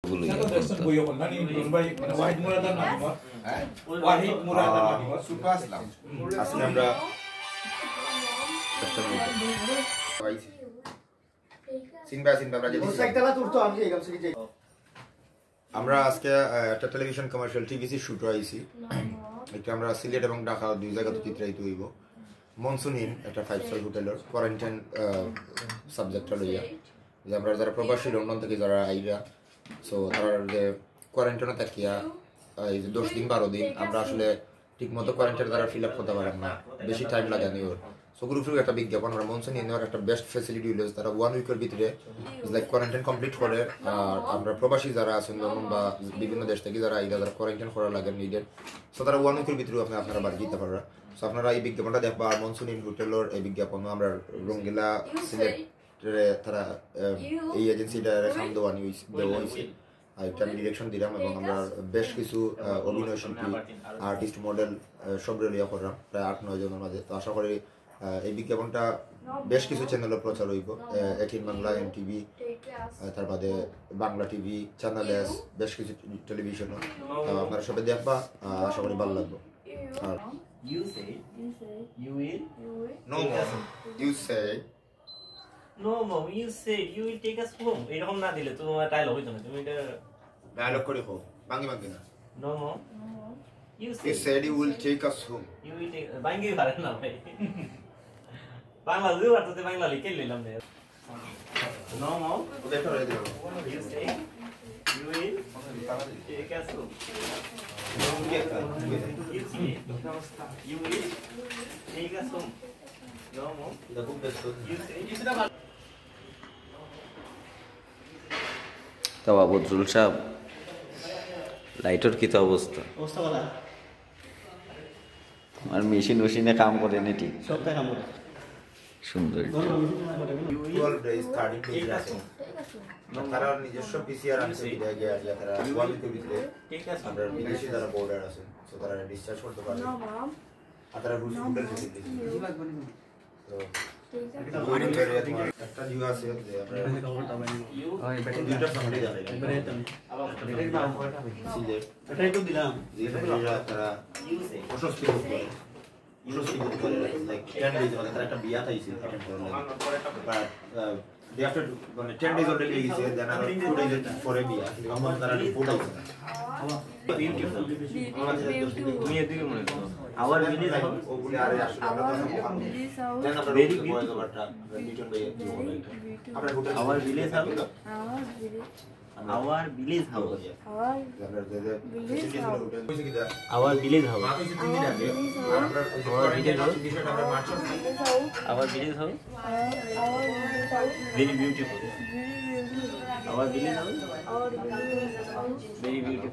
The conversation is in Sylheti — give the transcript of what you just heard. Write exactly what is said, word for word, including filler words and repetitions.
বই অখন, মানে, ভাই, মানে, ওয়াহিদ মুরাদার নাম আমার। হ্যাঁ? ওয়াহিদ মুরাদার নাম আমার। সুপার আসলাম। আজকে আমরা সিনবা, সিনবা, আমরা যেতে চাই। আমরা আজকে, আহ, একটা টেলিভিশন কমার্শিয়াল, টিভিসি শুট আইছি। একটা আমরা সিলেট এবং ঢাকা দুই জায়গা তো চিত্রায়িত হইব। মনসুন ইন, একটা ফাইভ স্টার হোটেলর কোয়ারেন্টাইন, আহ, সাবজেক্টটা লইয়া, যে আমরা যারা প্রবাসী, লন্ডন থেকে যারা আইরা, সো তারা যে কোয়ারেন্টাইনে থাকিয়া, আহ, এই যে দশ দিন, বারো দিন, আমরা আসলে ঠিকমতো কোয়ারেন্টাইন তারা ফিল আপ করতে পারেন না, বেশি টাইম লাগে নি ওর। সো গ্রুপ একটা বিজ্ঞাপন, আমরা মনসুন ইনের একটা বেস্ট ফ্যাসিলিটি হইলো যে তারা ওয়ান উইকের ভিতরে, লাইক, কোয়ারেন্টাইন কমপ্লিট করে। আর আমরা প্রবাসী যারা আছেন লন্ডন বা বিভিন্ন দেশ থেকে যারা আইরা, যারা কোয়ারেন্টাইন করা লাগে নিডেড, সো তারা ওয়ান উইকের ভিতরে আপনি আপনারা বাড়ি যেতে পারবেন। সো আপনারা এই বিজ্ঞাপনটা দেখবা। আর মনসুন ইন হোটেলর এই বিজ্ঞাপন আমরা রঙ্গিলা সিলেট তারা, আহ, এই এজেন্সিটা কাম দেওয়ানি হইছে, দেওয়া হইছে। আর একটা আমি ডিরেকশন দিলাম এবং আমরা বেশ কিছু, আহ, অভিনয় শিল্পী, আর্টিস্ট, মডেল, আহ, সব রেডিয়া করলাম প্রায় আট নয় জনের মাঝে। তো আশা করি, আহ, এই বিজ্ঞাপনটা বেশ কিছু চ্যানেলে প্রচার হইব, আহ, এটিএন বাংলা, এনটিভি, আহ, তার বাদে বাংলা টিভি, চ্যানেল এস, বেশ কিছু টেলিভিশনও। আহ, আপনারা সবাই দেখবা, আহ, আশা করি ভালো লাগবে। আর You say, you will, no, take us home. You say, no, mom, you said you will take us home. এরকম না দিলে তো তোমার ডায়লগ হইতো না। তুমি এটা ডায়লগ করে কও, ভাঙ্গি ভাঙ্গি না। No, mom. You said you will take us home. You will take, ভাঙ্গি পারে না ভাই। বাংলা যদি পারতো তো বাংলা লিখে নিলাম না। No, mom. ওদের একটা রয়ে দিল। You say you will take us home. You say you will take us home. No, mom. এটা খুব ব্যস্ত। You say you should have তো বাবা বদরুল সাহেব, লাইটর কিতা অবস্থা? অবস্থা ভালো। আমার মেশিন উশিনে কাম করে নি ঠিক? সবটাই কাম করে। সুন্দর। টুয়েলভ ডেজ, থার্টিন ডেজ আছে। তারা নিজস্ব পিসিআর আনছে, বিদায় গিয়া, গিয়া তারা ওয়ান উইকের ভিতরে ঠিক আছে। আমরা বিদেশি যারা বর্ডার আছে, তো তারা ডিসচার্জ করতে পারে। আর তারা রুলস ফুটেজ রেখে দিয়েছে। তো, ঠিক আছে। ওই ব্যাপারে তোমার একটা ভিউ আছে যে আমরা দুইটা ফ্যামিলি জানাই। সিলেট। এটাই তো দিলাম। যে ফ্যামিলিরা তারা অস্বস্তি বোধ করে। অস্বস্তি বোধ করে, like, টেন ডেজ, মানে, তারা একটা বিয়া খাইছে, অ্যাটেন্ড করার লাগি। But, আহ, they after, মানে, টেন ডেজ অলরেডি হয়ে গেছে, then আরো টু ডেজ পরে বিয়া, কিন্তু আমার তারা রিপোর্ট আইছে না। তুমি এদিকে মনে করো। Our village house. ও বলে, আরে, আসলে আমরা তো এখন খাবো। Then আমরা very রুমে beautiful. বয়ে যাবো একটা, লিটন ভাই একটু বলে এটা। আমরা hotel Our village house. Our village house. আমরা যে, যে village house. Our village house. Our village house. Our village house. Very beautiful. Our village house. Very beautiful.